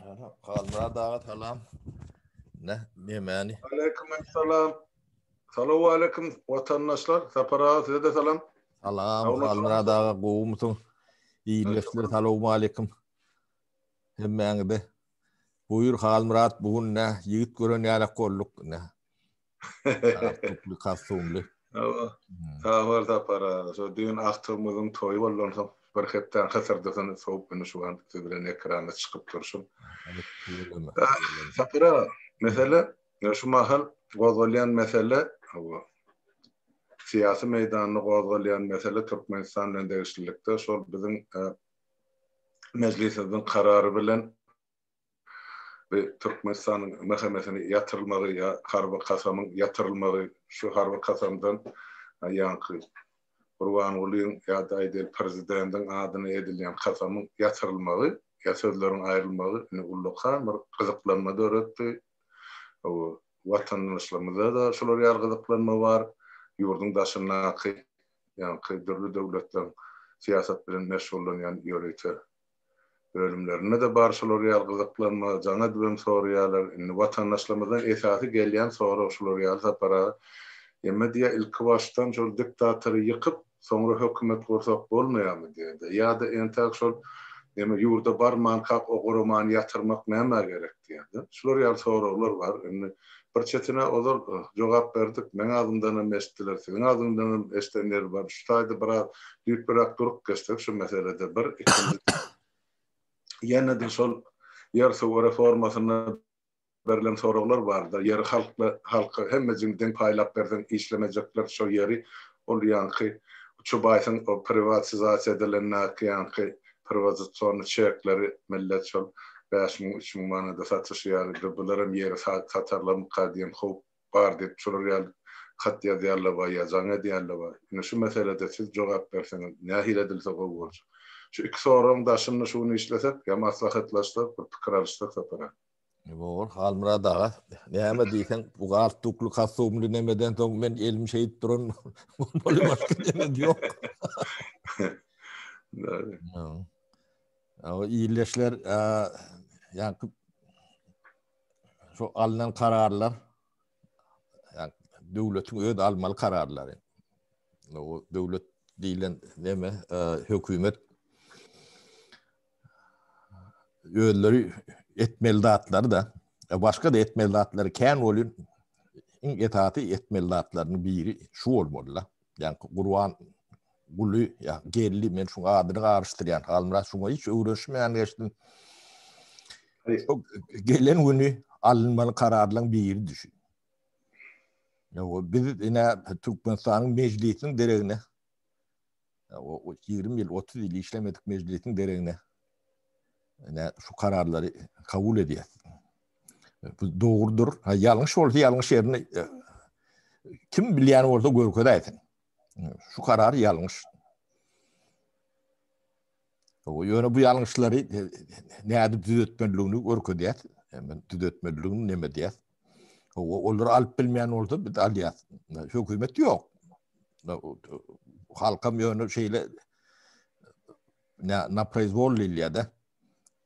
Halmyrat aga salam. Ne, nemäni? Aleyküm salam. Salowaleýkim watandaşlar. Sapar aga size-de salam. Salam Halmyrat aga gowumysyň? Ildeşler salowmaleýkim. Hemmäňize. Buýur Halmyrat bu gün ne ýigit gören ýalak bolduk ne. Galstukly, kostumly. Hawa. Sag bol Sapar aga. Şo düýn agtygymyzyň toýy boldansoň bir hepdäň hysyrdysyny sowup indi şu wagt siz bilen ekranda çykyp durşum. Sapar aga, mesele şu mahal gozgalýan mesele, hawa, syýasy meýdanda gozgalýan mesele Türkmenistan bilen degişlilikde şol biziň Mejlisimiziň karary bilen Bu Türkmenistanyň MHM-sini ýatyrylmagy ýa harby kasamyň ýatyrylmagy, şu harby kasamdan ýaňky Gurbangulyň ýa-da aýdaýly prezidendiň adyna edilýän kasamyň ýatyrylmagy ýa sözleriň aýrylmagy indi ullakan bir gyzyklanma döretdi. Watandaşlarymyzda-da şular ýaly gyzyklanma bar. Ýurduň daşyndaky ýaňky dürli döwletleriň syýasat bilen meşgullanýan ýörite Bölümlerinde-de bar şular ýaly gyzyklanma, jaň edibem soraýarlar. Indi watandaşlarymyzdan esasy gelýän sorag şular ýaly Sapar aga. Emme diýýär, ilki başdan şol diktatory ýykyp, soňra hökümet gursak bolmaýarmy diýýär-de. Ýa-da entäk şol neme ýurda barmankak o guramany ýatyrmak nämä gerek diýýär-de. Şular ýaly soraglar bar. Indi bir çetine ozal jogap berdik. Meň agzymdanam eşitdiler, siziň agzyňdanam eşiden ýeri bar. Şu taýda biraz düýplüräk durup geçsek şu meselede bir, ikinji ýene-de şol ýer-suw reformasynda berlen soraglar bardy. Ýeri halkla halka hemmejigini deň paýlap berseň işlemejekler şo ýeri ol ýaňky Çubaýsyň o priwatizasiýa edilendäki ýaňky priwatizasiony çekleri millet şol 5000 3000 manada satyşy ýaly bularam ýeri satarlarmyka diýen howp bar diýip şolar ýaly hat ýazýarlar bar ýa jaň edýärler bar. Ine şu meselede siz jogap berseňiz nähili edilse gowy boljak. Şu iki soragyň daşynda şu gün işlesek ýa maslahatlaşsak bir pikir alyşsak Sapar aga. Bor, Halmyrat aga, näme diýseň, bu galstukly kostumly nemeden soň men elim şeýdip duran bolmaly başga neme ýok. O ildeşler, ýa şu alnan kararlar ýa döwletiň öz almaly kararlary. O döwlet diýlen neme, hökümet özleri etmeli zatlary da, başga da etmeli zatlary kän bolýar. Iň esasy etmeli zatlarynyň biri şu bolmaly da. Ýa Gurban Guly ýa Geldi men şuň adyny garyşdyrýan. Halmyrat şuňa hiç öwrenişmän geçdim. Gelen güni alynmaly kararlaryň biri düşün. Ýa biz ine Türkmenistanyň mejlisiniň deregine o 20 ýyl, 30 ýyl işlemedik mejlisiň deregine ine şu kararlary kabul edýär. Bu dogrudyr. Ha ýalňyş bolsa ýalňyş ýerini e, kim bilýän bolsa görkezäýsin. Şu karar ýalňyş. Ýöne bu ýalňyşlary e, nädip düzetmeliligini görkezýär. Men düzetmeliligini näme diýär? Olary alyp bilmeýän bolsa biz alýas. Hökümet ýok. Halkam ýöne şeýle na proizwol diýilýär-de.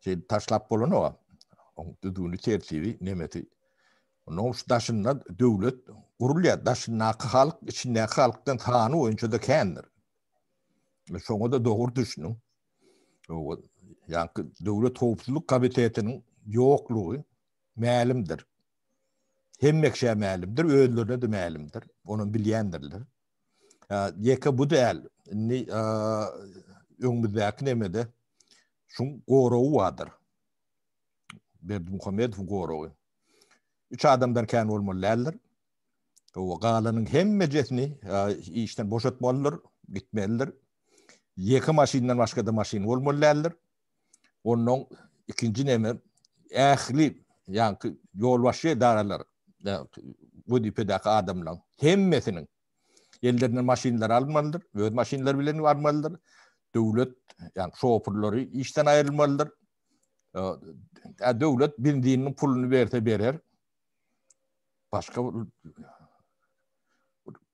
Şeýle taşlap bolanok. Oň düzgüni, tertibi, nemesi. Onuň şu daşynda döwlet gurulýar. Daşyndaky halk içindäki halkdan sany boýunça-da kändir. Şoňa-da dogry düşüniň. Ýa-da döwlet howpsuzlyk komitetiniň ýoklugy mälimdir. Hemme kişä mälimdir, özlerine-de mälimdir. Ony bilýändirler. Ýeke bu däl. Indi öňümizdäki nemede şuň goragy bardyr. Berdimuhamedowyň goragy. Üç adamdan kän bolmaly däldir. O galanyň hemmejesini işden boşatmalydyr, gitmelidir. Ýeke maşyndan başga-da maşyn bolmaly däldir. Ondan ikinji neme ähli ýaňky ýolbaşçy edaralar wezipedäki adamlaryň hemmesiniň ellerinden maşynlary almalydyr, öz maşynlary bilen barmalydyr. Döwlet ýa şoförleri işden aýrylmalydyr. Döwlet benzininiň puluny berse berer. Başga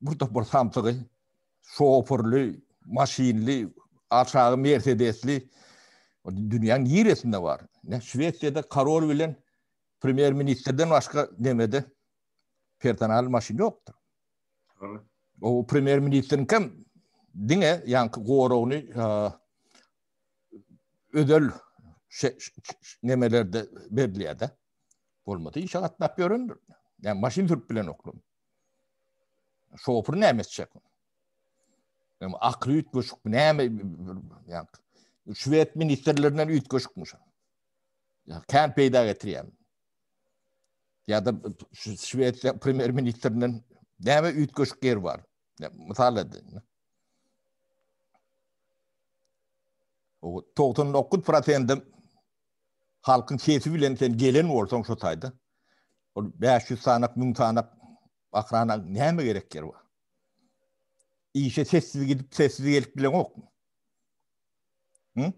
bir topar samsygy, şoförli, maşynly, aşagy Mersedesli. O dünýäň niresinde bar? Ne Şwesiýada korol bilen premýer ministrden başga nemede personal maşyn ýokdur. O premýer ministriň kim diňe ýaňky goragyny özel nemelerde berilýär-de. Bolmasa işe gatnap ýörendir. Ýa maşyn sürüp bilen oklam. Şoför näme etjek? Ýa akly üýtgeşik näme ýa şwed ministrlerinden üýtgeşikmiş. Ýa kän peýda getirýär. Ýa-da Şwesiýa premýer ministrinden näme üýtgeşik ýeri bar? Mysal edin. O 99% halkyň sesi bilen sen gelen bolsaň şo taýda, ol 500 sanak, 1000 sanak ahrana näme gerek ýeri bar? Işe sessiz gidip, sessiz gelip bileňokmy? Hı?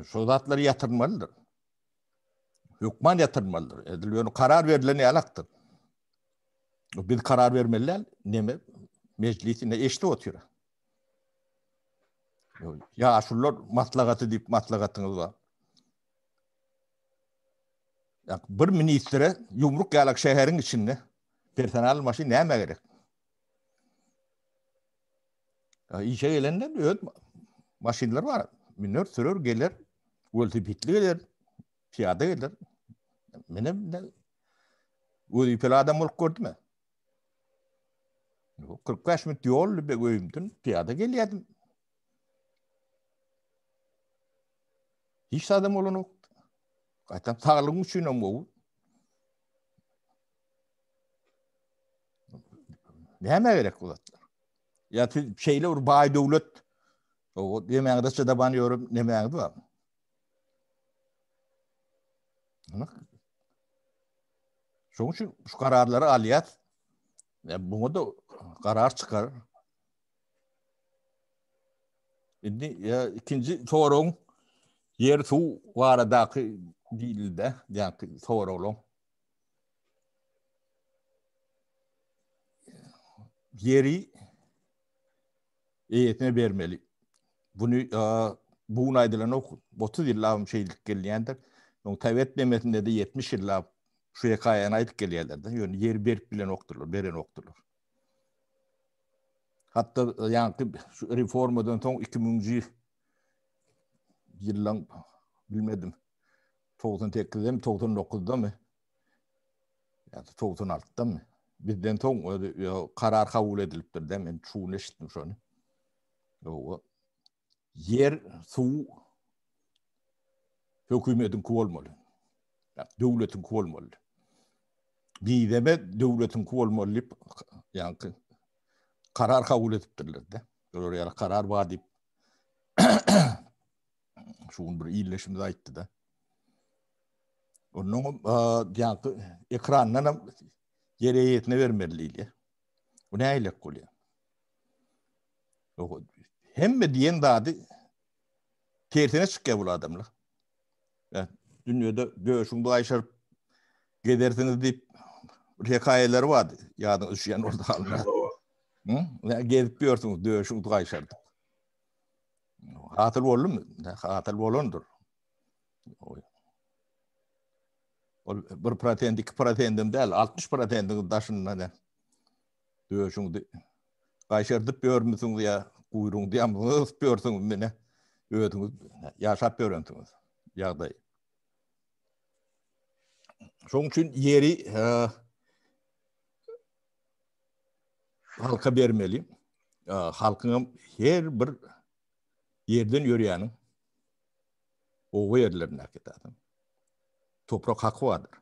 Şo zatlary ýatyrmalydyr. Hökman ýatyrmalydyr. Edil ýöne karar berlen ýalakdyr. Biz karar bermeli däl, neme mejlis ine eşidip otyr. Ýaşulular maslahaty diýip maslahatyňyz bar. Ya bir ministre ýumruk ýalak şäheriň içinde personal maşyn näme gerek? Ya işe gelende öz maşynlar bar. Miner sürer geler, welosipedli geler, piyada geler. Menem wezipeli adam bolup gördüm. 45 minut ýol be öýümden piyada gelýärdim. Hiç adam bolanok. Gaýtam saglygyň üçin hem gowy. Näme gerek bu zatlar? Ýa siz şeýle bir baý döwlet o demäňde çydaman ýörüp nemäňiz bar? Şonuň üçin şu kararlary alýas. Ya buňa da karar çykar. Indi ya ikinji soragyň ýer suw baradaky diýildi, ýa-da soraglaň. Ýeri eýesine bermeli. Bunu bu gün aýdylanok, 30 ýyllap şeýdilip gelýändir. Oň Tawet nemesinde de 70 ýyllap şu hekaýany aýdyp gelýärler-de. Ýöne ýeri berip bilenokdyrlar, berenokdyrlar. Hatda ýaňky şu reformadan soň 2000-nji ýyllaň bilmedim. 98-demi, 99-damy? Ýa-da 96-damy? Bizden soň karar kabul edilipdir de, men şuny eşitdim şony. Ýoga. Ýer, suw hökümetiňki bolmaly. Döwletiňki bolmaly. Bizeme döwletiňki bolmaly diýip, ýaňky karar kabul edipdirler de. Olar ýaly karar bar diýip şu gün bir illeşimiz aýtdy da. Ondan ýaňky ekrandan hem ýer eýesine bermeli diýilýär. Bu nähili bolýar? Hemme diýen zady tersine çykýar bu adamlar. Ya, dünýede döşüň gaýşaryp gezersiňiz diýip bir hekaýalar bardy. Ýadyňa düşýän bolsa halda. Hı? Ya gezip ýörsüňiz döşüň gaýşardyp. Hasyl boldumy? Hasyl bolandyr. Ol 1%, 2%-em däl, 60%-iň daşynda ne? Döşüňdi gaýşardyp ýörmüsiňiz ýa guýrugyňdy ýamzyp ýörsüňiz mene özüňiz ýaşap ýörensiňiz ýagdaý. Şonuň üçin ýeri halka bermeli. Halkyň her bir ýerden ýörýäniň oba ýerlerindäki esasan toprak haky bardyr.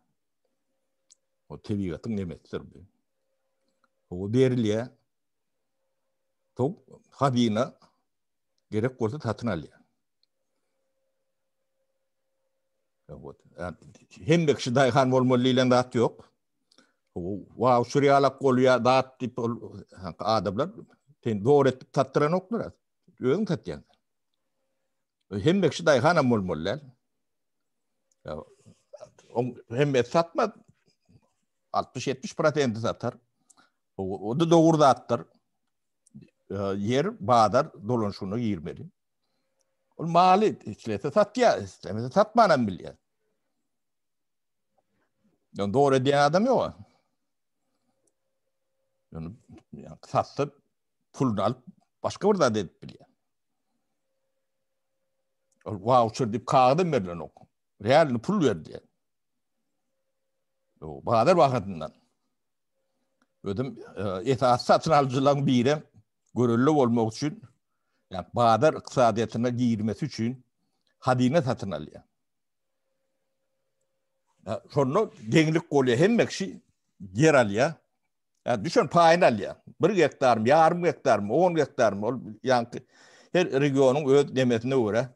O tebigatyň nemesidir bu. O berilýär. Top hazyna gerek bolsa satyn alýar. Hemme kişi daýhan bolmaly diýlen zat ýok. Waw, şurýalak bolýar zat diýip ol adamlar sen zor etip satdyranoklar. Özüň satýaň. Hemme kişi daýhan hem bolmaly däl. Hemme satmaz. 60-70 prosenti satar. O da dogry zatdyr. Ýer bazar dolanyşygyna girmeli. Ol maly islese satýar, islemese satmanam bilýär. Ýöne dogry edýän adam ýok. Ýöne satsa puluny alyp başga bir zat edip bilýär. Ol voucher diýip kagyzam berlenok. Realny pul berilýär. Bazar bahasyndan. Özüm e, esasy satyn alyjylaryň biri görelde bolmak üçin, ýa bazar ykdysadyýetine girmesi üçin hazyna satyn alýar. Şonda deňlik bolýar, hemme kişi ýer alýar. Ýa düşen paýyny alýar. 1 gektarmy, ýarym gektarmy, 10 gektarmy, ol ýaňky her regionyň öz nemesine görä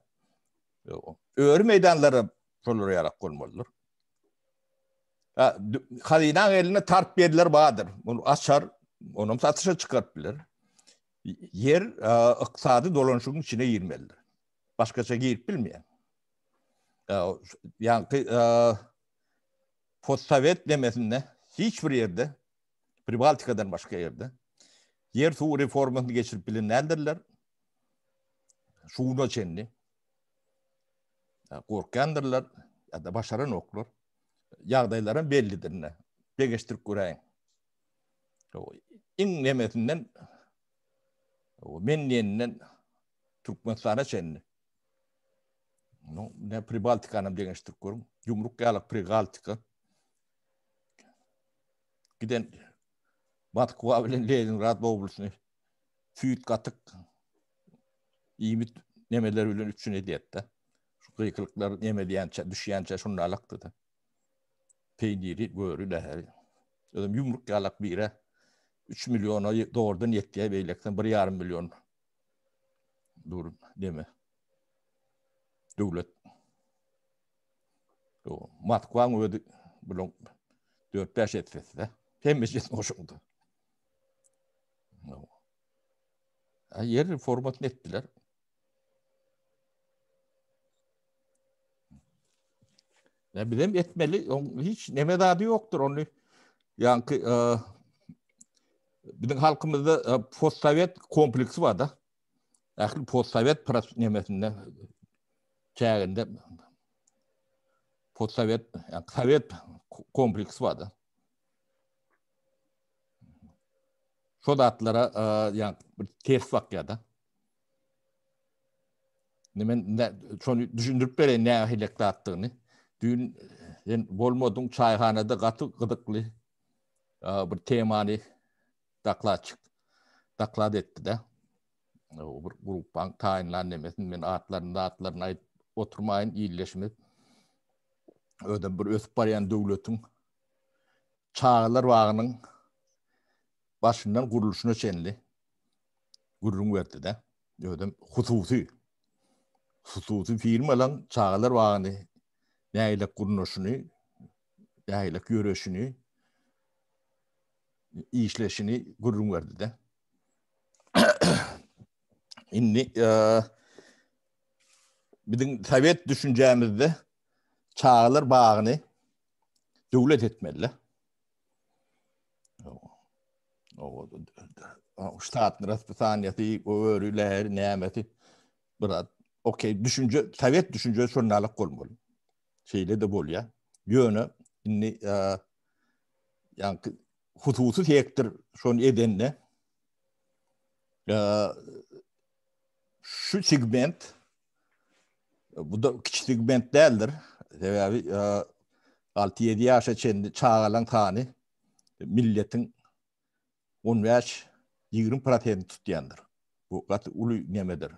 öri meýdanlary şolara ýarak bolmalydyr. Ha, hazynaň elinde tarp ýerler bardyr. Ony açar, onam satyşa çykaryp biler. Ýer ykdysady dolanyşygyň içine girmelidir. Başgaça girip bilmeýär. Ýaňky postsowet demesinde hiç bir ýerde Pribaltikadan başga ýerde ýer suw reformasyny geçirip bilen däldirler. Şu güne çenli gorkýandyrlar ýa-da başaranoklar. Ýagdaýlaram bellidir ine. Deňeşdirip göräýiň. Iň nemesinden men diýeninden Türkmenistana çenli. No, ne Pribaltikany deňeşdirip görüň. Ýumruk ýaly Pribaltika. Giden Moskwa bilen Leningrad oblastyny süýt gatyk iýmit nemeler bilen üpjün edýärdi. Şu gykylyklar neme diýençe, düşýänçe şunda alakdy-da. Peýniri, göri, läheri. Özem ýumruk ýalak bire 3 milliona dogrudan ýetýär, beýlekisine 1,5 million dur neme. Döwlet. Moskwaň özi bulan 4-5 etsesi-de. Hemmesi goşuldy. Ýer reformasyny etdiler. Ne bizem etmeli, on hiç neme zady ýokdur ony. Ýaňky e, biziň halkymyzda e, postsowet kompleksi bar da. Ähli postsowet nemesinde çäginde postsowet, ýa sowet kompleksi bar da. Şo zatlara ýa bir ters bakýar da. Men şony düşündirip bereýin nähili zatdygyny. Düýn sen bolmadyň çaýhanada gaty gyzykly bir temany dokladçyk doklad etdi-de. O bir gruppaň taýynlan nemesini men atlaryny zatlaryny aýdyp oturmaýyn ildeşimiz. Özem bir ösüp barýan döwletiň çagalar bagynyň başyndan gurluşyna çenli gürrüň berdi-de. Özem hususy hususy firmalaryň çagalar bagyny nähili gurnaşyny, nähili ýöreşini, işleşini gürrüň berdi-de. Indi e, biziň sowet düşünjämizde çagalar bagyny döwlet etmeli. Ştatny raspisaniýasy, öri, läri, nämesi biraz okey düşünje, sowet düşünje şondalyk bolmaly. Şeýle-de bolýar. Ýöne indi e, ýaňky hususy sektor şony edende e, şu segment bu da kiçi segment däldir. Sebäbi 6-7 ýaşa çenli çagalaň sany milletiň 15-20 prosentini tutýandyr. Bu gaty uly nemedir.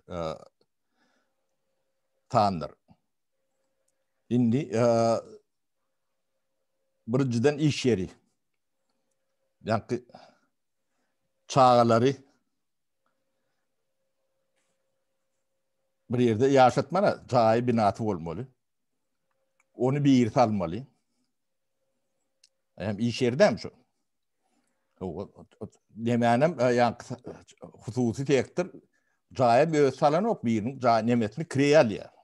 Sandyr. Indi birinjiden iş ýeri. Ýaňky çagalary bir ýerde ýaşatmana jaýy binasy bolmaly. Ony biri salmaly. Hem iş ýerdem şu. Demänem e, ýa hususy sektor jaýa öz salanok biriniň jaý nemesini kireý alýar.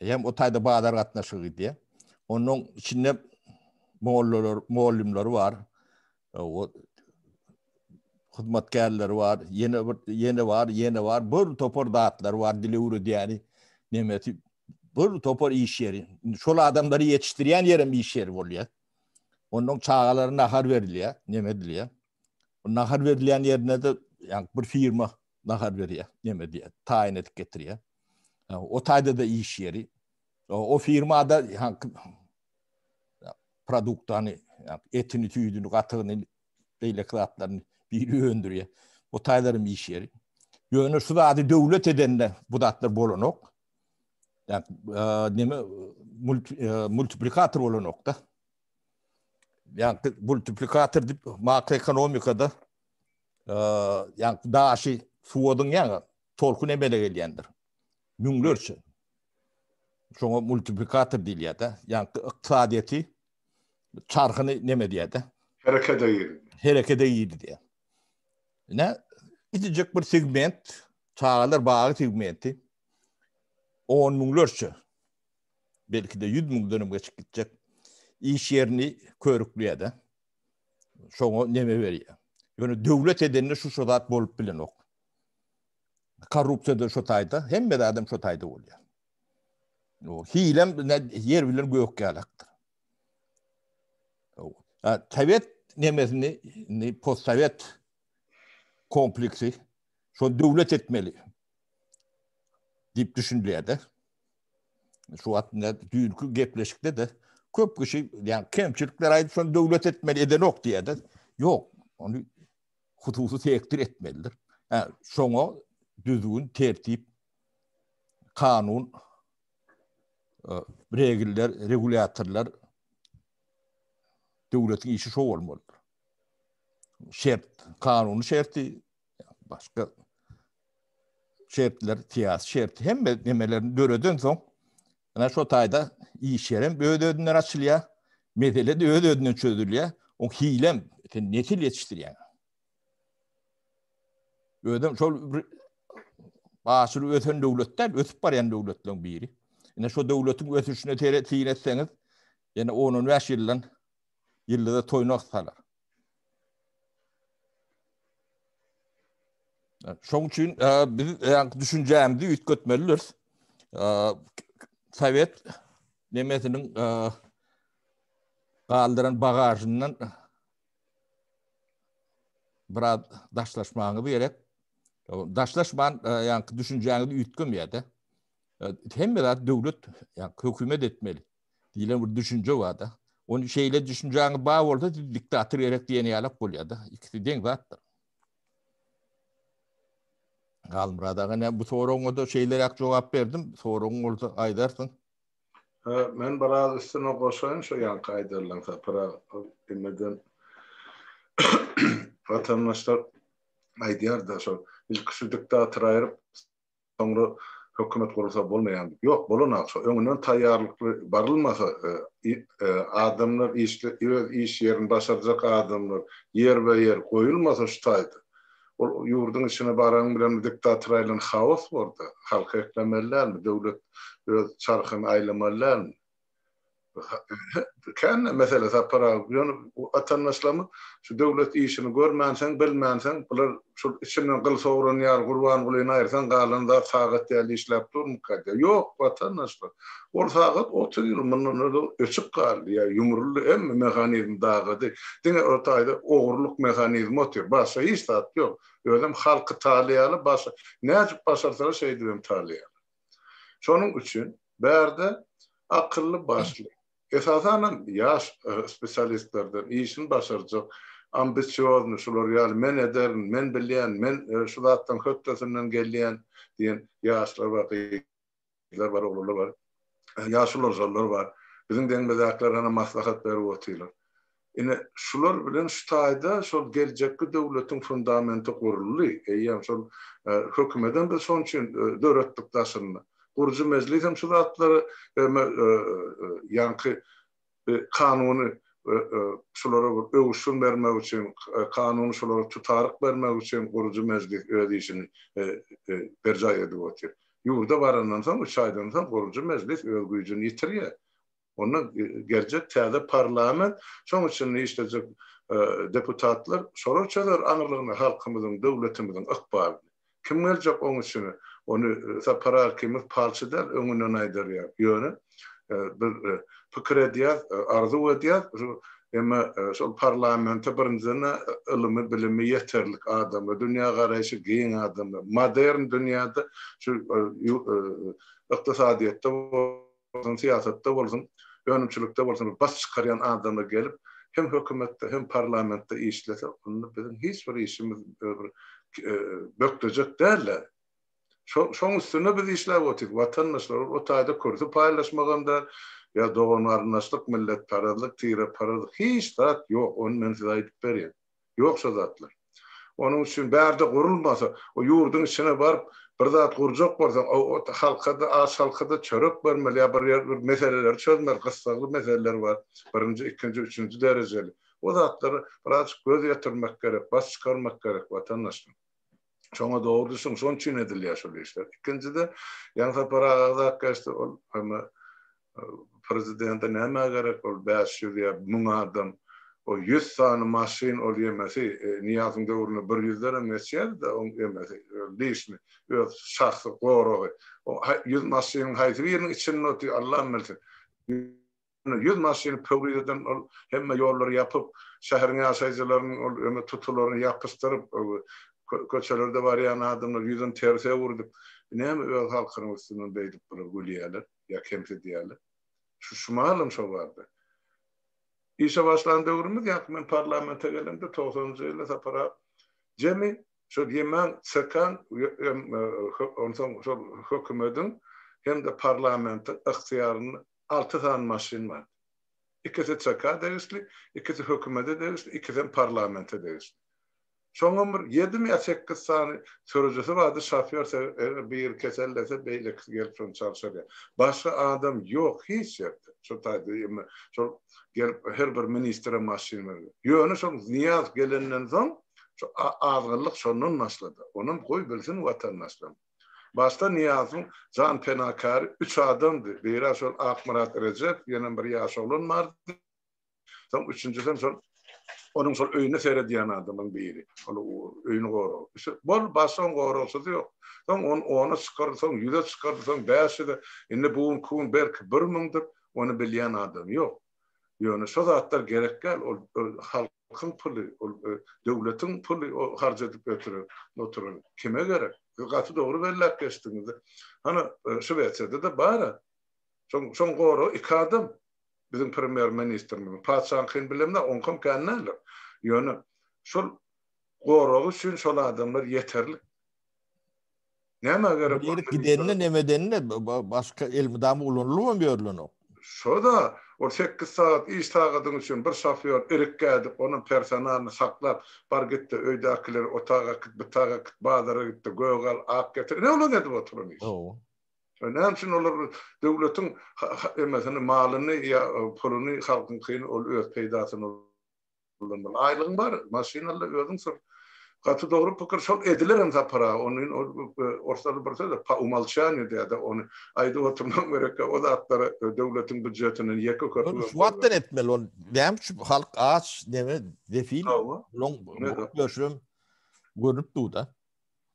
Hem o taýda bazar gatnaşygy gidýär. Onuň içinde mollalar, mugallymlary bar. O. hyzmatkärleri bar, ýene bir ýene bar, ýene bar, bir topar zatlar bar, dil öwredýäni, nemesi, bir topar iş ýeri. Indi şol adamlary ýetişdirýän ýerem iş ýeri bolýar. Ondan çagalara nahar berilýär, neme edilýär. Nahar berilýän ýerine-de ýa bir firma nahar berýär, neme diýýär, taýyn edip getirýär. O taýda-da iş ýeri. O firmada produktany, etini, süýdüni, gatygyny, beýleki zatlaryny biri öndürýär. O taýlaryň iş ýeri. Ýöne şu zady döwlet edende bu zatlar bolanok. Ýa neme multiplikator bolanok-da. Ýa multiplikator diýip makroekonomikada ýa daşy suwa zyňýaň, tolkun emele gelýändir. Müňlerçe. Şoňa multiplikator diýilýär-de. Ýa ykdysadyýeti çarhyny neme diýýär-de? Herekete girizýär. Herekete girizýär. Ine, kiçijik bir segment, çagalar bagy segmenti on müňlerçe, belki-de ýüz müňdenem geçip gitjek iş ýerini körükleýär-de. Şoňa neme berýär. Ýöne döwlet edende şu şu zat bolup bilenok. Korrupsiýa-da şo taýda, hemme zadam şo taýda bolýar. O hilem ýer bilen gök ýalakdyr. Sowet nemesini, indi postsowet kompleksi şo döwlet etmeli diýip düşünilýär-de. Şu wagt düýnki gepleşikde-de köp kişi, ýa kemçilikler aýdyp şony döwlet etmeli edenok diýýär-de. Ýok, ony hususy sektor etmelidir. Hä, şoňa düzgün, tertip, kanun, e, regiller, regulýatorlar döwletiň işi şo bolmalydyr. Şert, kanuny şerti, başga şertler, syýasy şert hemme nemelerini döreden soň, ene şo taýda iş ýerem öz-özünden açylýar, mesele de öz-özünden çözülýär. O hilem sen nesil ýetişdirýäň. Özem şol bir aşyry ösen döwlet däl, ösüp barýan döwletleriň biri. Ine şo döwletiň ösüşine syn etseňiz, ýene 10-15 ýyldan ýyldyza toýnak salar. Şoň üçin e, biz ýa düşünjämizi üýtgetmelidiris. E, Sowet nemesiniň e, galdyran bagažyndan biraz daşlaşmagyňyz gerek. Daşlaşman, ýa düşünjäňiz üýtgemeýär-de. Hemme zat döwlet, ýa hökümet etmeli diýlen bir düşünje bar-da. Ony şeýle düşünjäňiz bar bolsa, siz diktator gerek diýen ýalak bolýar-da. İkisi deň zatdyr. Halmyrat aga, näme bu soragyňa-da şeýleräk jogap berdim. Soragyň bolsa aýdarsyň. Men biraz üstüne goşaýyn şu ýaňky aýdarlaň Sapar aga demeden watandaşlar aýdýar-da şol ilki şu diktatory aýryp soňra hökümet gurulsa bolmaýan diýip. Ýok bolanok şo öňünden taýýarlykly barylmasa adamlar işli öz iş ýerini başarjak adamlar ýerbe ýer goýulmasa şu taýda Ol ýurduň içine baraň bilen diktator aýlan haos borda. Halky eklemeli dälmi? Döwlet öz çarhyny aýlamaly dälmi? Kän mesele Sapar aga. Ýöne watandaşlarymyz şu döwlet işini görmänsoň, bilmänsoň, bular şul içinden gyl sogran ýaly Gurbangulyny aýyrsaň galan zat sagat ýaly işläp durmyka diýýär. Ýok watandaşlar. Ol sagat 30 ýyl mundan ozal öçüp galdy ýa ýumruldy, hemme mehanizm dagady. Diňe o taýda ogurlyk mehanizmi otyr. Başga hiç zat ýok. Özem halky talaýarlar, başga nädip başarsalar şeýdibem talaýarlar. Şonuň üçin bärde akylly başly, esasanam ýaş spesialistlerden işini başarjak, ambisiozny şular ýaly men ederin, men bilýän, men şu zatdan hötdesinden gelýän diýen ýaşlar bar, Gyzlar bar, oglanlar bar. Ýaşulylar, žallar bar. Biziň deňimizdäkiler hana maslahat berip otyrlar. Ine, şular bilen şu taýda şol geljekki döwletiň fundamenti guruldy. Eýýäm şol hökümetem biz şonuň üçin döretdik daşynda. Gurujy mejlisem şu zatlary ýaňky kanuny şulara bir öwüşgin bermek üçin, kanuny şulara tutaryk bermek üçin gurujy mejlis öz işini berjaý edip otyr. Ýurda barandan soň, üç aýdan soň gurujy mejlis öz güýjüni ýitirýär. Onda geljek täze parlament, şoň içinde işlejek. deputatlar şolar çözer aňyrlygyna halkymyzyň, döwletimiziň ykbalyny. Kim geljek oň içine? Ony Sapar aga ikimiz palçy däl, öňünden aýdar ýaly. Ýöne biz pikir edýäs, arzuw edýäs, şu emma şol parlamente birinjiden-ä ylymy, bilimi ýeterlik adamlar, dünýägaraýşy giň adamlar, modern dünýäde şu ykdysadyýetde bolsun, syýasatda bolsun, önümçilikde bolsun baş çykarýan adamlar gelip, hem hökümetde, hem parlamentde işlese, onda biziň hiç bir işimiz bir bökdejek däl-de. Şoň üstünde biz işläp otyrys. Watandaşlar, ol o taýda kürsi paýlaşmagam däl, ýa dogan-garyndaşlyk, milletparazlyk, tireparazlyk, hiç zat ýok, ony men size aýdyp berýän. Ýok şo zatlar. Onuň üçin bärde gurulmasa, o ýurduň içine baryp bir zat gurjak bolsaň, o halka-da, aç halka-da çörek bermeli ýa bir ýer bir meseleleri çözmeli, gyssagly meseleler bar, birinji, ikinji, üçünji derejeli. O zatlara birazjyk göz ýetirmek gerek, baş çykarmak gerek watandaşlar. Şoňa dogry düşüň, şonuň üçin edilýär şol işler. Ikinjide, ýaňy Sapar aga agzap geçdi, ol hemme prezidente nämä gerek ol 500 ýa 1000 adam, o 100 sany maşyn ol ýemesi, Nyýazowyň döwründe bir ýüzdenem geçýärdi-de oň ýemesi, lişni, öz şahsy goragy. O 100 maşynyň haýsy biriniň içinde otyr, Allam bilsin. Ýüz maşyny pöwrizeden ol hemme ýollary ýapyp, şäheriň ýaşaýjylarynyň ol öňe tutularyny ýapyşdyryp, köçelerde barýan adamlar ýüzüni terse öwürdip, näme öz halkynyň üstünden beýdip bular gülýärler ýa kemsidýärler. Şu şumalam şo bardy. Işe başlan döwrümiz, ýaňky men parlamente gelemde togsanynjy ýylda Sapar aga jemi şol ýemäň, ÇK-nyň onsoň şol hökümediň hem-de parlamentiň ygtyýarynda 6 sany maşyn bardy. Ikisi ÇK degişli, ikisi hökümete degişli, ikisem parlamente degişli. Şoňam bir ýedimi ýa sekiz sany sürüjisi bardy, şofýor eger biri kesellese, beýlekisi gelip şony çalşyrýar. Başga adam ýok hiç ýerde. Şo taýda emme şol gelip her bir ministre maşyn berýär. Ýöne şol Nyýazow gelenden soň şu azgynlyk şondan başlady. Onam goý bilsin watandaşlarym. Başda Nyýazowyň jan penakäri üç adamdy. Biri-ä şol Akmyrat Rejep, ýenem bir ýaş oglan bardy. Soň üçünjisem şol onuň şol öýüne seredýän adamyň biri. Ol öýüni gorag. Bol başga oň goragçysy ýok. Soň ony ona çykardy, soň ýüze çykardy, soň bäş ýüze. Indi bu günki gün belki bir müňdür, ony bilýän adam ýok. Ýöne şo zatlar gerek däl. Ol halk Halkyň puly, ol döwletiň puly o harç edip ötüren, oturan kime gerek? Siz gaty dogry belläp geçdiňiz. Hany Şwesiýada-da bar-a. Şoň, şoň goragy iki adam. Biziň premýer ministrimiziň. Patyşaňkyny bilemok, oňkam kän däldir. Ýöne şol goragy üçin şol adamlar ýeterlik. Nämä gerek? Bir ýere gideninde neme edeninde başga elmydama ulanylybam ýörülenok. Şo-da, ol sekiz sagat iş sagadyň üçin bir şofýor irikgä edip, onuň personalyny saklap, bar git-de öýdäkileri otaga äkit, bitaga äkit, bazara git-de gök al, ak getir. Ine olar edip oturan iş. Hawa. Näme üçin olar döwletiň emesini, malyny ýa puluny halkyňkyny ol öz peýdasyna Ullanmaly. Aýlygyň bar, maşyn al-da özüň sür. Gaty dogry pikir, şol edilerem Sapar aga, ony orslarda bir söz bar, po umolçaniýu diýýär-de, ony aýdyp oturmaň gerekýär, o zatlary döwletiň býudjetinden ýeke köpügem Ony şu wagtdan etmeli, ol näme üçin halk aç, neme, zefil, bulaň görşünem görnüp dur-da.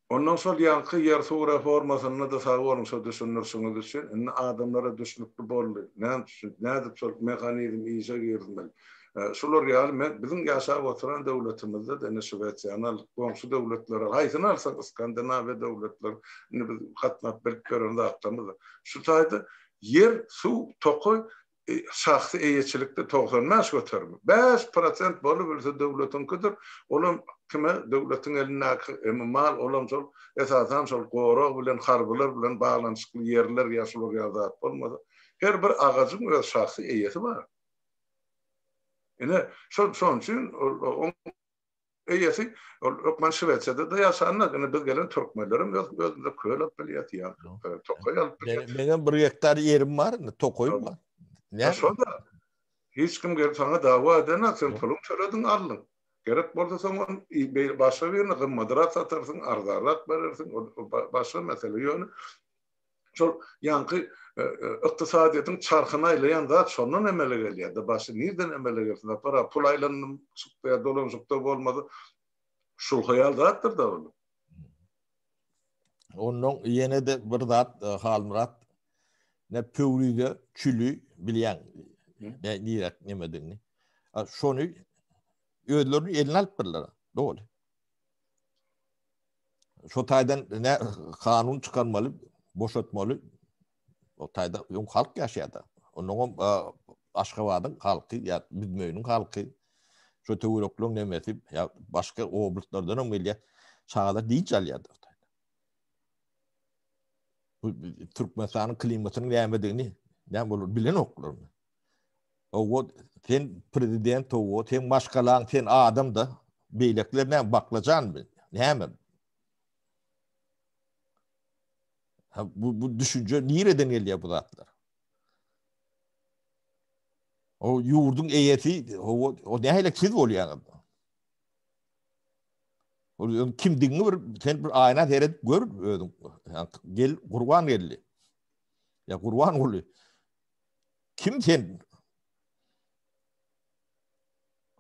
Ondan şol ýaňky ýer-suw reformasynda-da sag boluň şo düşündirişiňiz üçin. Indi adamlara düşnükli boldy. Näme üçin, nädip şol mehanizm işe girizmeli. Şular ýaly men biziň ýaşap oturan döwletimizde-de indi Şwesiýany al, goňşy döwletleri al, haýsyny alsaň Skandinawiýa döwletleri, indi biz gatnap bilip ýören zatlarymyz. Şu taýda ýer, suw, tokaý şahsy eýeçilikde 95 göterimi, 5 prosent bolubilse döwletiňkidir, olam kime döwletiň elindäki mal, olam şol esasan şol gorag bilen harbylar bilen baglanyşykly ýerler ýa şular ýaly zat bolmasa, her bir agajyň öz şahsy eýesi bar. Ine, şol şonuň üçin oň eýesi ol hökman Şwesiýada-da ýaşanlar, ine biz gelen türkmenlerem öz özümize köl alyp bilýäs, ýa tokaý alyp bilýäs. Meňem bir gektar ýerim bar, indi tokaýym bar. Näme? Şo-da. Hiç kim gelip saňa dawa edenok, sen puluň tölediň, aldyň. Gerek bolsa soň ony başga birine gymmadrak satarsyň, arzanrak berersiň, ol başga mesele. Ýöne. Şol ýaňky e, e, ykdysadyýetiň çarhyny aýlaýan zat şondan emele gelýär-de, başga nirden emele gelsin? Para pul aýlanyp çykdy, dolanyşykda bolmasa şul haýal zatdyr-da ol. Ondan ýene-de bir zat e, Halmyrat ne Pöwrize çüli bilýän ne nirek nemedigini. Şony özlerini eline alypdyrlar. Doly. Şo taýdan ne kanun çykarmaly, boşatmaly. O taýda öň halk ýaşaýardy. Ondan e, Aşgabadyň halky ýa Büzmeýiniň halky şo töwerekleň nemesi ýa başga oblastlardan hem gelýär. Çagalar dynç alýardy. Bu Türkmenistanyň klimatynyň nämedigini näme bolar bilenoklar. Owo sen prezident owo sen maşgalaň sen adam da beýlekiler näme baklajan näme? Ha, bu, bu düşünje nireden gelýär bu zatlar? O ýurduň eýesi, o, o nähili siz bolýaňyz? O kimdigiňi bir sen bir aýna seredip gör özüň. Gel Gurban geldi. Ya Gurbanguly. Kim sen?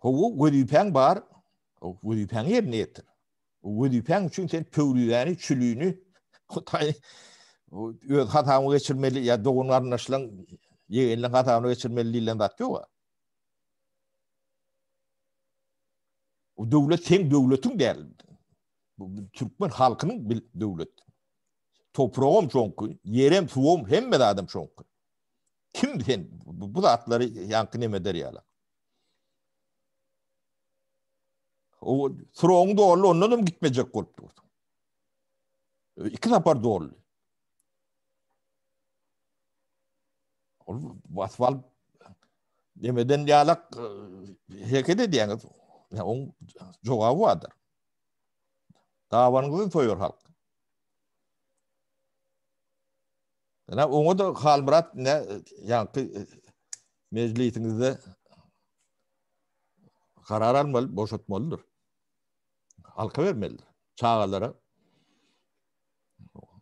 Hawa, wezipäň bar. O wezipäňi ýerine ýetir. O wezipäň üçin sen pöwrüzäni, çülüni Hytaý öz hasabyňa geçirmeli ýa dogan garyndaşlaň ýegenleň hasabyna geçirmeli diýlen zat ýok. O döwlet seň döwletiň däl. Bu türkmen halkynyň döwlet. Topragam şoňky, ýerem, suwam, hemme zadam şoňky. Kim sen bu zatlary ýaňky neme eder ýaly? O srogyň doldy, ondan hem gitmejek bolup durdy. Iki sapar doldy. Ol basyp alyp demeden ýalak e, hereket edýäňiz. Ya oň jogaby bardyr. Dabanyňyzy soýar halk. Ýa oňa da Halmyrat ne ýaňky e, mejlisiňizde karar almaly, boşatmalydyr. Halka bermelidir. Çagalara.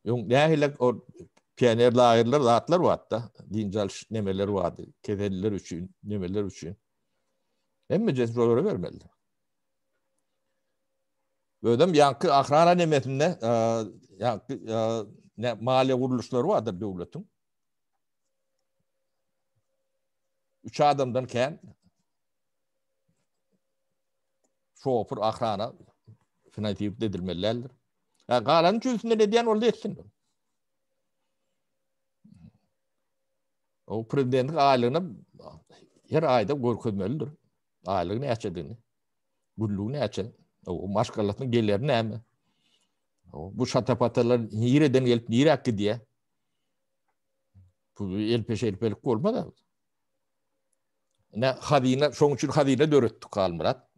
Öň nähili o pioner lagerler zatlar bardy-da, dynç alyş nemeler bardy, keselliler üçin, nemeler üçin. Hemme jesi şolara bermelidir. Özem ýaňky ahrana nemesinde, ýaňky ne maliýe gurluşlary bardyr döwletiň. Üç adamdan kän şoför ahrana finansirowat edilmeli däldir. Ha, galan üçüsinden edýän boldy etsin. O prezidentiň aýlygyny her aýda görkezmelidir. Aýlygy näçedigini. Günlügi näçe? O maşgalasynyň geliri näme? Bu şatapatalar nireden gelip niräk gidýär? Bu elpeş elpelik bolmaz. Ne hazyna, şoň üçin hazyna döretdik Halmyrat.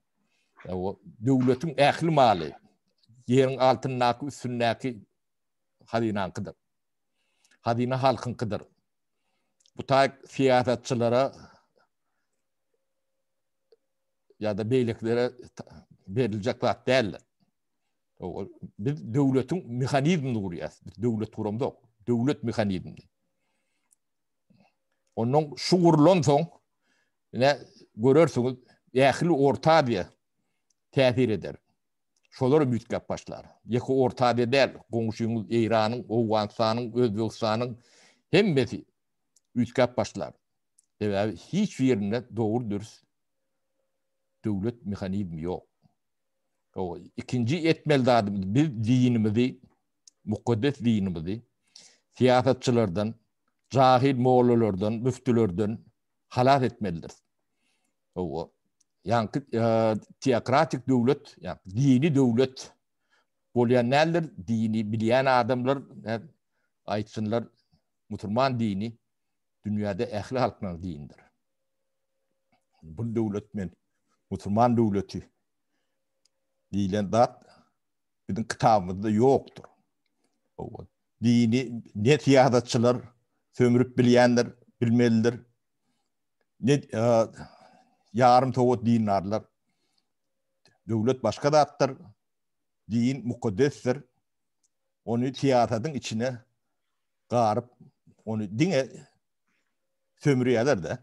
O döwletiň ähli maly ýeriň altyndaky, üstündäki hazynaňkydyr. Hazyna halkyňkydyr. Bu taý syýasatçylara ýa-da beýlekilere beriljek zat däldir. Biz döwletiň mehanizmini gurýarys. Biz döwlet guramzok. Döwlet mehanizmini. Ondan şu gurulan soň ine görersiňiz ähli Orta Aziýa täsir eder. Şolar üýtgäp başlar. Ýeke Orta Aziýa däl, goňşyňyz Eýranyň, Owganystanyň, Özbegistanyň hemmesi üýtgäp başlar. Sebäbi hiç birinde dogry dürs döwlet mehanizmi ýok. O ikinji etmeli zadymyz biz dinimizi, mukaddes dinimizi syýasatçylardan, jahil mollalardan, müftülerden halas etmelidiris. O ýaňky e, teokratik döwlet, ýa dini döwlet bolýan däldir, dini bilýän adamlar e, aýtsynlar, musulman dini dünýäde ähli halklaryň dinidir. Bu döwlet men musulman döwleti diýlen zat biziň kitabymyzda ýokdur. Dini ne syýasatçylar sömürip bilýändir, bilmelidir. Ne e, ýarym sowat dindarlar. Döwlet başga zatdyr. Din mukaddesdir. Ony syýasatyň içine. Garyp ony diňe sömürýärler-de.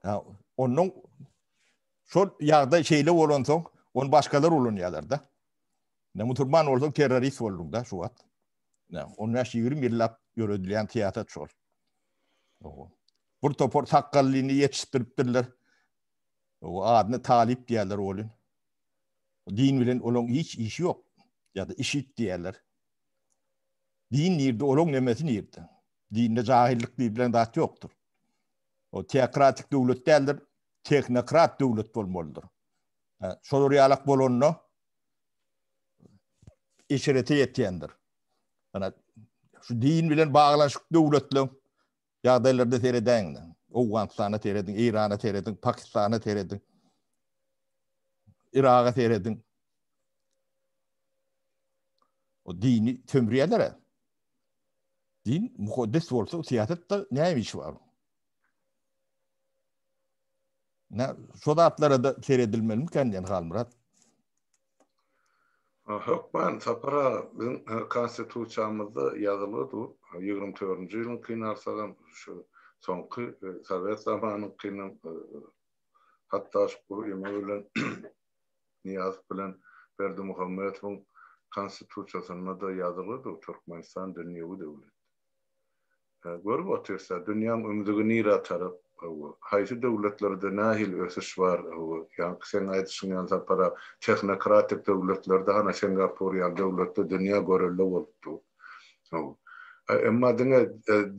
Ha, ondan şol ýagdaý şeýle bolansoň, ony başgalar ulanýarlar-da. Ne musulman bolsaň terrorist bolduň-da şu wagt. Ne 15-20 ýyllap ýöredilýän syýasat şol. Bir topar sakgallyny ýetişdiripdirler. O adyny talyp diýerler olun. Din bilen olaň hiç işi ýok. Ýa-da işit diýerler. Din nirde, olaň nemesi nirde? Dinde jahillik diýilen zat ýokdur. O teokratik döwlet däldir, tehnokrat döwlet bolmalydyr. Şolar ýalak bolanda eşrete ýetýändir. Ana şu din bilen baglanyşyk döwletleň ýagdaýlarda seredäýiň. Owganystana serediň, Eýrana serediň, Pakistana serediň. Iraga serediň. O dini sömürýärler. Din mukaddes bolsa, syýasatda näme işi bar? Ne şo zatlara da seredilmelimikä diýen Halmyrat? Hökman Sapar aga, biziň Konstitusiýamyzda ýazylgy dur, 24-nji ýylyňkyny alsagam, şu soňky sowet zamanyňkynam, hatda şu bu eme bilen Nyýazow bilen Berdimuhamedowyň Konstitusiýasynda-da ýazylgy dur, Türkmenistan dünýewi döwlet. Görüp otyrsa, dünýäň ümzügi nirä tarap, hawa, haýsy döwletlerde nähili ösüş bar, hawa, ýaňky seň aýdyşyň ýaly Sapar aga, tehnokratik döwletlerde, hana Singapur ýaly döwletde dünýä görelde bolup dur, hawa. Emma diňe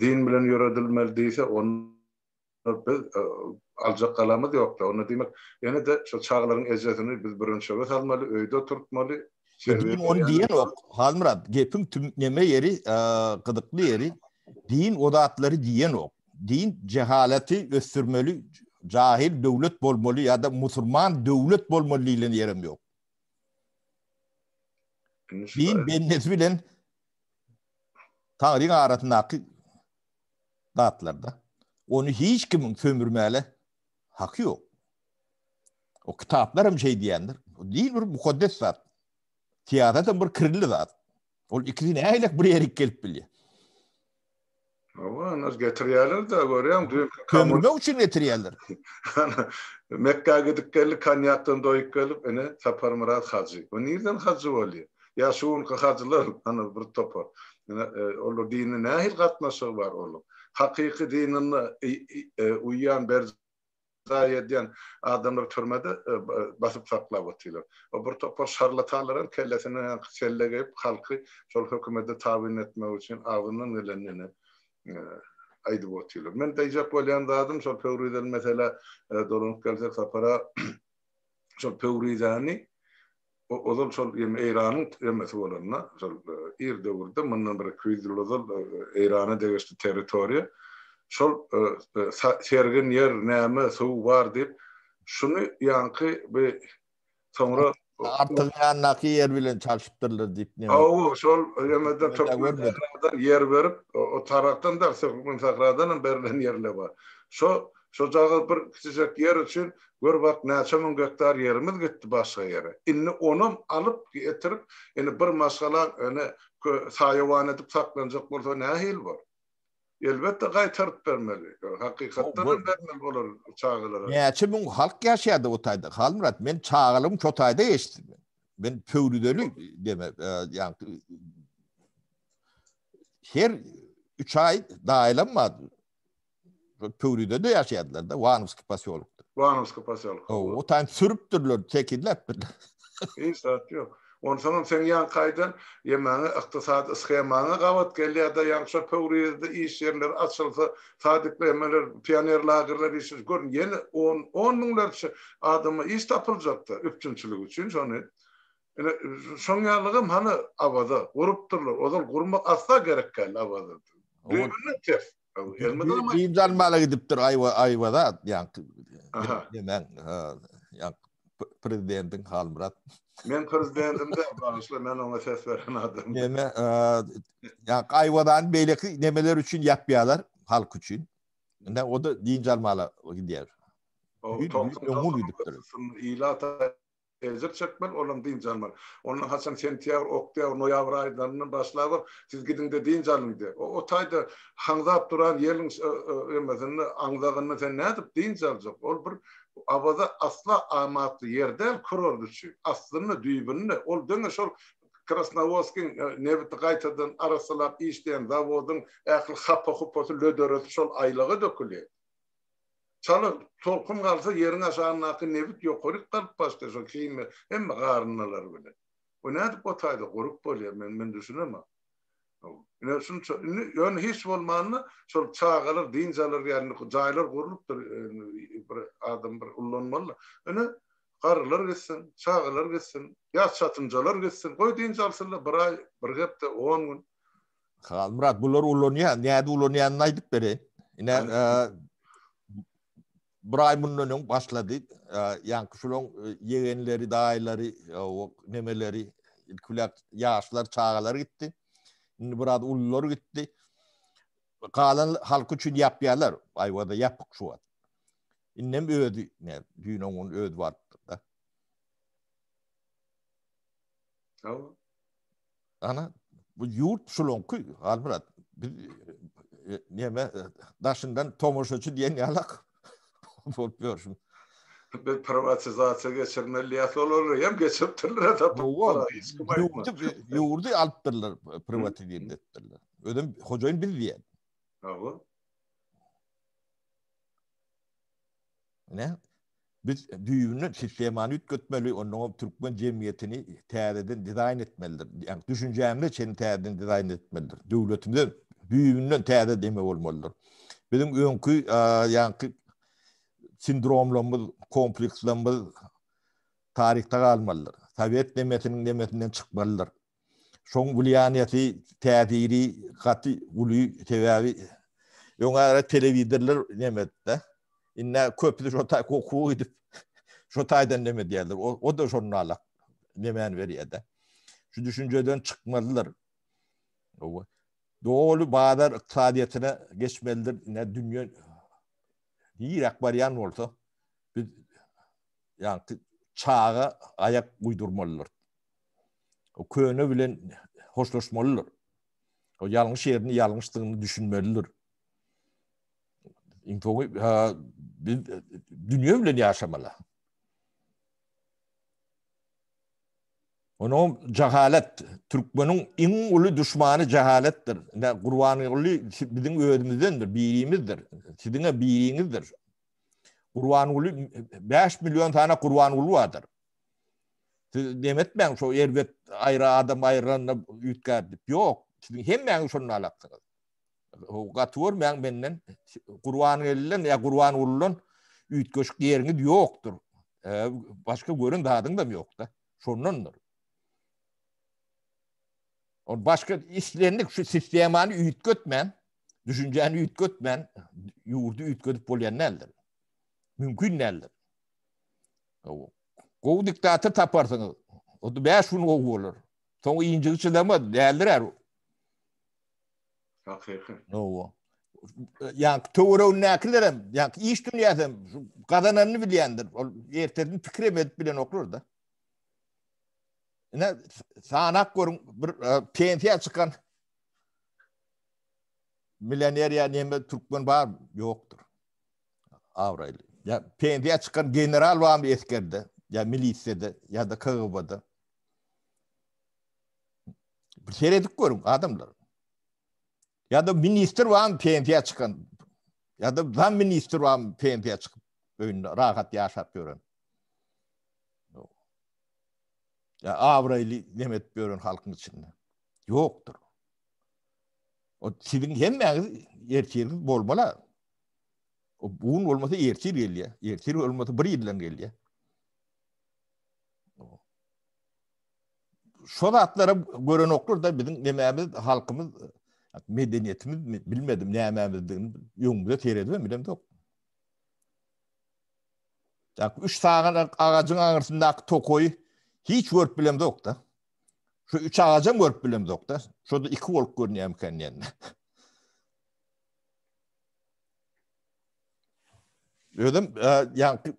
din bilen ýöredilmeli diýse, onda biz aljak galamyz ýok-da. Onda diýmek, ýene-de şo çagalaryň ejesini biz bürünçege salmaly, öýde oturtmaly, Din ony diýenok. Halmyrat, gepiň tüm neme ýeri, gyzykly ýeri, din o zatlary diýenok. Din jehalaty ösdürmeli, jahil döwlet bolmaly ýa-da musulman döwlet bolmaly diýlen ýerem ýok. Din bendesi bilen Taňryň arasyndaky zatlarda. Ony hiç kimiň sömürmäle haky ýok. O kitaplar hem şey diýendir. O din bir mukaddes zat. Syýasat hem bir kirli zat. Ol ikisi nähili bir ýere gelip bilýär? Hawa, nas getirýärler-de, görýäň, düýnki Kömürmek üçin getirýärler. Mekgä gidip geldi, konýakdan doýup gelip, ine, Saparmyrat hajy. Bu nirden hajy bolýar? Ýa şu günki hajylar, ana, bir topar. Ine, e, olar dine nähili gatnaşygy bar onuň? Hakyky dinine e, uýýan, berjaý edýän adamlar türmede basyp saklap otyrlar. O bir topar şarlatanlaram kellesine ýaňky selle geýip halky şol hökümete tabyn etmek üçin agzyndan gelenini aýdyp otyrlar. Men diýjek bolýan zadym şol Pöwrizeli meselä dolanyp gelsek Sapara şol Pöwrizäni Ozal şol ýeme Eýranyň ýemesi bolanda, şol ir döwürde, mundan bir 200 ýyl ozal Eýrana degişli territoriýa, şol sergin ýer, näme, suw bar diýip, şuny ýaňky bi soňra Artygyň ýanyndaky ýer bilen çalşypdyrlar diýip näme? Hawa, şol ýemeden Türkmenistandan ýer berip, o tarapdan da Türkmensähradan hem berlen ýerler bar. Şo şojagaz bir kiçijek ýer üçin Gör bak näçe müň gektar ýerimiz gitdi başga ýere. Indi onam alyp getirip indi bir maşgala ene saýawan edip saklanjak bolsa nähili bor. Elbetde gaýtaryp bermeli. Hakykatdan hem bermeli bolar çagalara. Näçe müň halk ýaşaýardy o taýda. Halmyrat men çagalygym şo taýda geçdi. Men Pöwrüzeli deme ýaňky her üç aý daýylam bardy. Pöwrüde-de ýaşaýardylar-da, Wanowskiý posýolokda. Wanowskiý posýolok. O taýyn sürüpdirler, tekizläpdirler. Hiç zat ýok. Onsoňam seň ýaňky aýdan ýemäňe ykdysady shemaňa gabat gelýär-de, ýaňky şo Pöwrizde iş ýerleri açylsa, sadikler, emeler, pioner lagerleri işlese, gör, ýene on, on müňlerçe adama iş tapyljakda, üpjünçilik üçin şony. Ine, şoň ýalygam hany Awaza gurupdyrlar. Ozal gurmak asla gerek däldi Awazada. Düýbünden ters. Elmydama dynç almaga gidipdir Aýwa Aýwaza ýaňky. Aha. Nemäň, ýaňky prezidentiň Halmyrat. Men prezidentim däl, bagyşla, men oňa ses beren adam. Neme, ýaňky Aýwazany beýleki nemeler üçin ýapýarlar, halk üçin. Indi o da dynç almaga gidýär. O, 90 gidipdir. Ilat. Ejir çekmeli, olam dynç almaly. Ondan haçan sentýabr, oktýabr, noýabr aýlaryndan başlabam siz gidiň-de dynç alyň diýer. O o taýda haňzap duran ýeliň emesinde, aňzagynda sen nädip dynç aljak? Ol bir Awaza asla amatly ýer däl kurort üçin. Aslynda, düýbünde ol diňe şol Krasnowodskiň nebiti gaýtadan arassalap işleýän zawodyň ähli hapa-hupasy, löderesi şol aýlaga dökülýär. Çala tolkun galsa ýeriň aşagyndaky nebit ýokaryk galyp başlaýar şol himiýa hemme garyndylary bilen. O nädip o taýda gurup bolýar men men düşünemok. Ine şunça indi ýöne hiç bolmanda şol çagalar dynç alar ýaly jaýlar gurlupdyr bir adam bir ullanmaly. Ine garrylar gitsin, çagalar gitsin, ýaş çatynjalar gitsin, goý dynç alsynlar bir aý, bir hepde, on gün. Halmyrat bular ulanýar, näde ulanýanyny aýdyp bereýin. Ine, bir aý mundan öň başlady. Ýaňky şulaň ýegenleri, daýylary, o nemeleri, ilki bilen ýaşlar, çagalar gitdi. Indi biraz ulular gitdi. Galan halk üçin ýapýarlar. Aýwada ýapyk şu wagt. Indem özi, ne, düýn oň özi barypdyr-da. Hawa. Ana, bu ýurt şulaňky, Halmyrat. Biz e, neme e, daşyndan tomaşaçy diýen ýalak bolup ýörşüm. Biz privatizasiýa geçirmeli diýýäs, olar hem geçiripdirler da. Ýurdy, ýurdy alypdyrlar, privatizirli etdirler. Özem hojaýyn biz diýen. Hawa. Ne? Biz düýbünden sistemany üýtgetmeli, onnoňam türkmen jemgyýetini täzeden dizaýn etmelidir. Ýagny düşünjämize çenli täzeden dizaýn etmelidir. Döwletimize düýbünden täze deme bolmalydyr. Biziň öňki ýaňky sindromlarymyz, komplekslerimiz taryhda galmalydyr. Sowet nemesiniň nemesinden çykmalydyr. Şoň wliýaniýasy, täsiri gaty uly, sebäbi öň ara telewizorlar nemedi-de. Indi köpüsi şo taý okuwa gidip, şo taýdan neme diýerler. O-da şondan alak nemäni berýär-de. Şu düşünjeden çykmalydyr. Doly bazar ykdysadyýetine geçmelidir. Ine dünýe niräk barýan bolsa, biz ýaňky çaga aýak uýdurmalydyr. O köne bilen hoşlaşmalydyr. O ýalňyş ýerini ýalňyşdygyny düşünmelidir. Iň soňy biz dünýe bilen ýaşamaly. Onuň jahalet, türkmeniň iň uly duşmany jahaletdir. Ine Gurbanguly biziň özümizdendir, birimizdir. Siziň biriňizdir. Gurbanguly 5 million sany Gurbanguly bardyr. Siz neme etmäň şo erbet aýry adam aýrylanda üýtgär diýip. Ýok, siziň hemmäňiz şondan alaksyňyz. Gaty görmäň menden. Gurbangeldinden ýa Gurbangulydan üýtgeşik ýeriňiz ýokdur. Başga gören zadyňyzam ýok-da. Şondandyr. Ol başga islendik şu sistemany üýtgetmän, düşünjäni üýtgetmän ýurdy üýtgedip bolýan däldir. Mümkin däldir. Gowy diktator taparsyňyz. O da 5 gün gowy bolar. Soň injigi çydamaz, däldirer. Hakyky. Hawa. Ýa töweregindäkiler hem, ýa iş dünýäsi hem gazananyny bilýändir. Ol ertesini pikir hem edip bilenoklar da. Ine sanap görüň bir e, pensiýa çykan millioner ýa näme türkmen bar ýokdur. Abraýly. Ýa pensiýa çykan general barmy esgerde, ýa milisiýada, ýa-da KGB-da. Bir seredip görüň adamlar. Ýa-da ministr barmy pensiýa çykan? Ýa-da zam ministr barmy pensiýa çykyp öýünde rahat ýaşap ýören? Ýa abraýly neme edip ýören halkyň içinde. Ýokdur. O siziň hemmäňiz ertirňiz bolmaly. O bu gün bolmasa ertir gelýär. Ertir bolmasa bir ýyldan gelýär. Şo zatlara görenoklar da biziň nemämiz, halkymyz, medeniýetimiz bilmedim nämämizdigini öňümize seredibem bilemzok. Ýa üç saganak agajyň aňyrsyndaky tokaýy hiç görüp bilemzok-da. Şu üç agajam görüp bilemzok-da. Şo-da iki bolup görünýärmikä diýende. Özüm ýaňky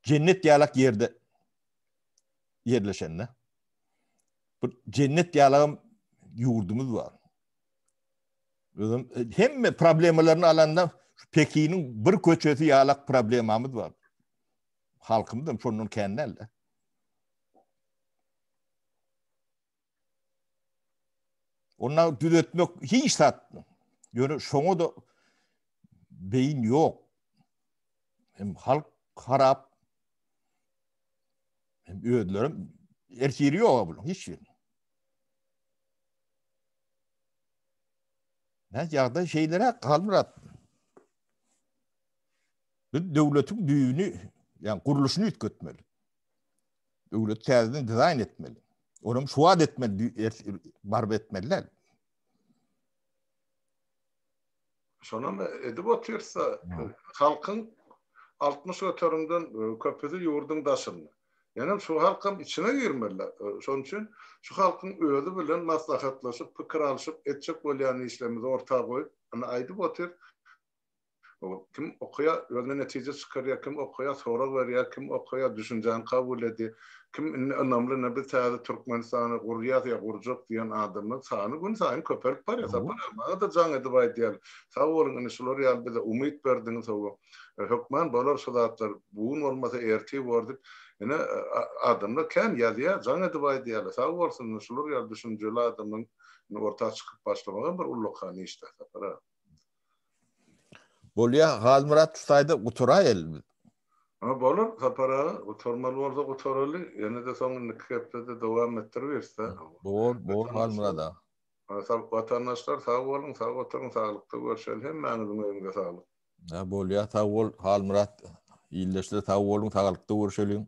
jennet ýalak ýerde. ýerleşende. Bir jennet ýalagam ýurdumyz bar. Özüm e, hemme problemalaryny alanda şu Pekiniň bir köçesi ýalak problemamyz bar. Halkymyz hem şondan kän däl-de. Ondan düzetmek hiç zat. Ýöne şoňa da beýin ýok. Hem halk harap. Hem özlerim ertiri ýok bunuň hiç bir. Ne ýagdaý şeýleräk Halmyrat. Biz döwletiň düýbüni, ýagny gurluşyny üýtgetmeli. Döwleti täzeden dizaýn etmeli. Onam şu wagt etmeli, baryp etmeli däl. Şonam edip otyrsa, halkyň 60 göterimden e, köpüsi ýurduň daşynda. Ýöne şu halkam içine girmeli. E, şonuň üçin şu halkyň özi bilen maslahatlaşyp, pikir alşyp, etjek bolýan işlerimizi orta goýup, ony aýdyp otyr. Kim okaýar, özüne netije çykarýar, kim okaýar, sorag berýär, kim okaýar, düşünjäni kabul edýär, kim indi ynamly, ine biz täze Türkmenistany gurýas ýa gurjak diýen adamlaryň sany günsaýyn köpelip barýar. Sapar aga, maňa-da jaň edip aýdýarlar, sag boluň, ine şular ýaly bize umyt berdiňiz, hawa, hökman bolar şu zatlar, bu gün bolmasa ertir bor diýip, ine adamlar kän ýazýar, jaň edip aýdýarlar, sag bolsun, ine şular ýaly düşünjeli adamlaryň indi orta çykyp başlamagam bir ullakan iş-dä, Sapar aga. Bolýa Halmyrat şu taýda gutaraýaly biz. Ha bolar Sapar aga, gutarmaly bolsa gutaraly, ýene-de soň indiki hepdede dowam etdiribiris-dä. Bor, bor Halmyrat aga. Ha sag watandaşlar sag boluň, sag oturyň, saglykda görşeli, hemmäňiziň öýüňize saglyk. Ha bolýa sag bol Halmyrat. Ildeşler sag boluň, saglykda görşeliň.